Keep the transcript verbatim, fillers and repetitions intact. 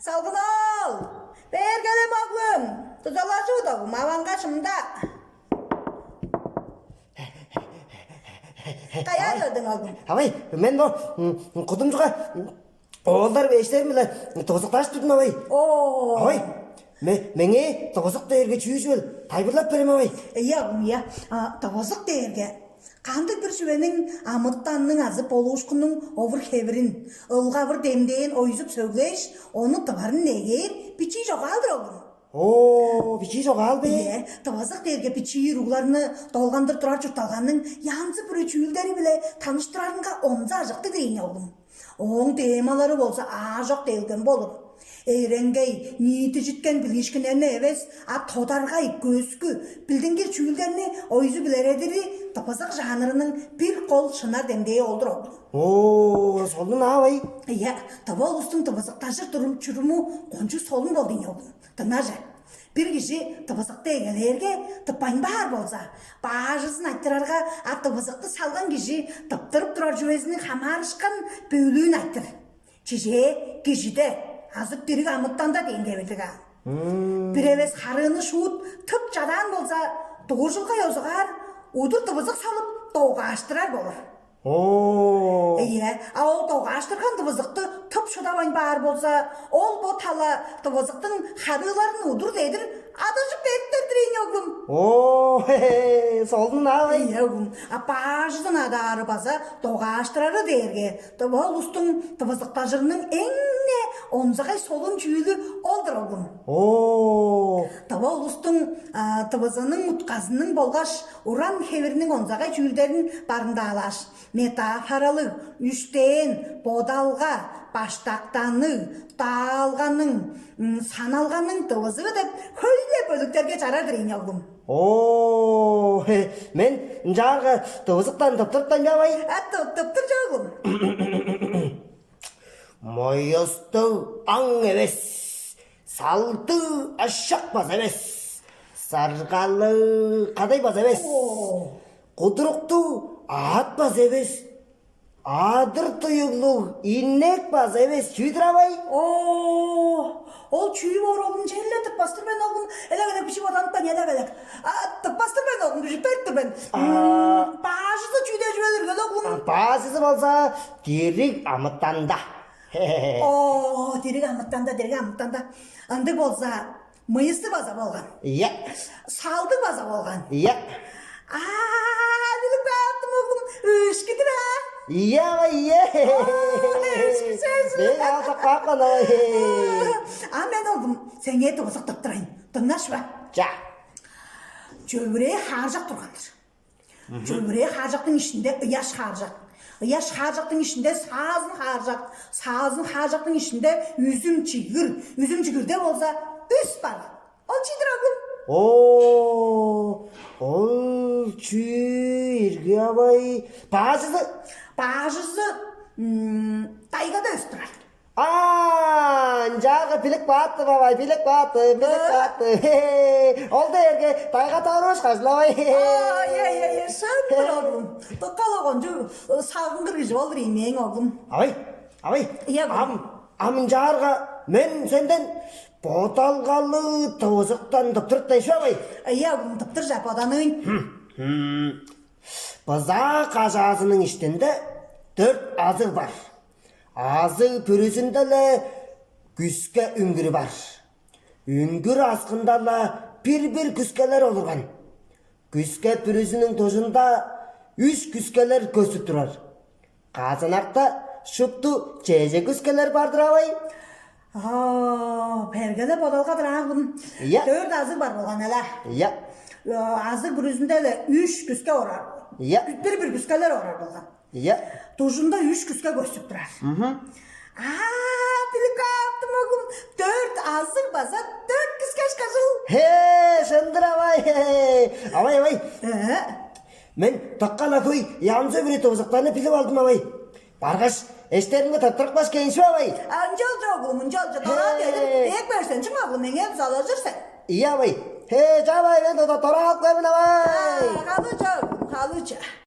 Салгын-оол, бээр келем, оглум. Дузалажы удагым аваңга шымда. Каяа келдиң, оглум? Авай, мен бо кудумчуга оолдар эштерим-биле дывызыктааш турдум, авай. Оо. Авай, меңээ дывызык дээрге чүү чүвел? Тайылбырлап берем, авай. Ийе, оглум, ийе. Дывызык дээрге кандыг-бир чүвениң, амытанның азы болуушкуннуң овур-хевирин, ылгавыр демдээн ойзуп сөглээш, ону тыварын негээр бичии чогаал-дыр, оглум. Оо, бичии чогаал бе? Ийе, дывызык дээрге бичии уругларны долгандыр турар чуртталганың янзы-бүрү чүүлдери-биле таныштырарынга онза ажыктыг-дыр ийин, оглум. Ооң темалары болза аажок делгем болур. Эреңгей, ниитижиткен билиишкиннерни эвес, а тодаргай, көскү, билдингир чүүлдерни ойзуп илередири дывызык жанрының бир кол шынар демдээ ол-дур, оглум. Оо, солун-аа, авай. Ийе, тыва улустуң дывызыктажыр турум-чуруму кончуг солун болду ийин, оглум. Дыңнажы. Бир кижи дывызыкты эгелээрге, тыппайн баар болза, баажызын айтырарга, а дывызыкты салган кижи тыптырып турар чүвезиниң хамаарышкан бөлүүн айтыр. Чижээ, кижиде азы дириг амытанда дээн хевирлиг аан. Бир эвес харыыны шуут тып чадаан болза, дугуржулга ёзугаар удур дывызык салып, догааштырар болур. Оо. Ийе, а ол догааштырган дывызыкты тып шыдавайн баар болза, ол бо тала дывызыктың харыыларын удур дедир адажып бериптер-дир ийин, оглум. Оо, солун-аа, авай. Ийе, оглум. А баажызын адаары база догааштырары дээрге, тыва улустуң дывызыктажырының эң-не онзагай солун чүүлү ол-дур, оглум. Оо. Тыва улустуң дывызының утказының болгаш уран хевирниң онзагай чүүлдерин барымдаалааш, метафоралыг, үштээн, бодалга, баштактанныг, даалганың, саналганың дывызыы деп хөй-ле бөлүктерге чарар-дыр ийин, оглум. Оо, мен ынчаарга дывызыктан тыптырыптайн бе, авай? А, тыптыр чоглум. Моюстуг аң эвес, салдыг ашак база эвес, саргалыг кадай база эвес, кудуруктуг аът база эвес, адыр-туюглуг инек база эвес, чүү-дүр, авай? Оо, ол чүү боор, оглум, черле тыппас-тыр мен, оглум. Элек-элек бичии боданып каан, элек-элек. А, тыппас-тыр мен, оглум, дүжүп берип тур мен. Баажызы чүү дээш өлүрген, оглум? Баажызы болза дириг амытанда. Оо, дириг амытанда, дириг амытанда. Ындыг болза, мыйысы база болган. Ийе. Салдыг база болган. Ийе. Аа, билип кааптым, оглум, өшкү-дүр аа. Ийе, авай, ийе. Өшкү сөз. Мен аалдап каапкан, авай. А мен, оглум, сеңээ дывызык тыптырайн. Дыңнаш ба? Ча. Чөвүрээ хааржак турган-дыр. Чөвүрээ хааржактың иштинде ыяш хааржак. Ыяш хааржактың иштинде саазын хааржак. Саазын хааржактың иштинде үзүм чигир. Үзүм чигирде болза үс бар. Ол чидир, оглум. Оо, ол чүү ирги, авай? Баажызы? Баажызы тайгада өстүрер. А, ынчаарга билип каапты, бавай, билип каапты, билип каапты. Ол дээрге тайга торууш кажылавай. Ай, ай, ай, шын-дыр, оглум. Дыка-ла кончуг сагынгыр кижи болур ийин мээң оглум. Авай, авай. Ийе, оглум. Ам, ам ынчаарга мен сенден бодалгалыг дывызыктан тыптырыптайн шо, авай. Ийе, оглум, тыптыр ча, боданыын. Бызаа кажаазының иштинде дөрт азыг бар. Азыг бүрүзүнде-ле күске үңгүрү бар. Үңгүр аксында-ла бир-бир күскелер олурган. Күске бүрүзүнүң дужунда үш күскелер көстүп турар. Казанакта шупту чеже күскелер бар-дыр, авай? Оо, бергеле бодалга-дыр аа, оглум. Ийе. Дөрт азыг бар болган але. Ийе. Азыг бүрүзүнде-ле үш күске орар. Ийе. Бир-бир күскелер орар болган. Ийе. Дужунда үш күске көстүп турар. Мгм. Аа, билип кааптым, оглум. Дөрт азыг база дөрт күске ышкажыл. Хе, шын-дыр, авай. Авай, авай. Э? Мен дыка-ла хөй янзы-бүрү дывызыктарны билип алдым, авай. Баргаш, эштеримге тыптырыпкаш кээйн шо, авай. А, ынчалча, оглум, ынчалча. Дораан дедир, эп берсен чүм, оглум, меңээ дузалажыр сен. Ийе, авай. Хе, чаа, авай, мен дораан алып кээр мен, авай. Халыыча, оглум, халыыча.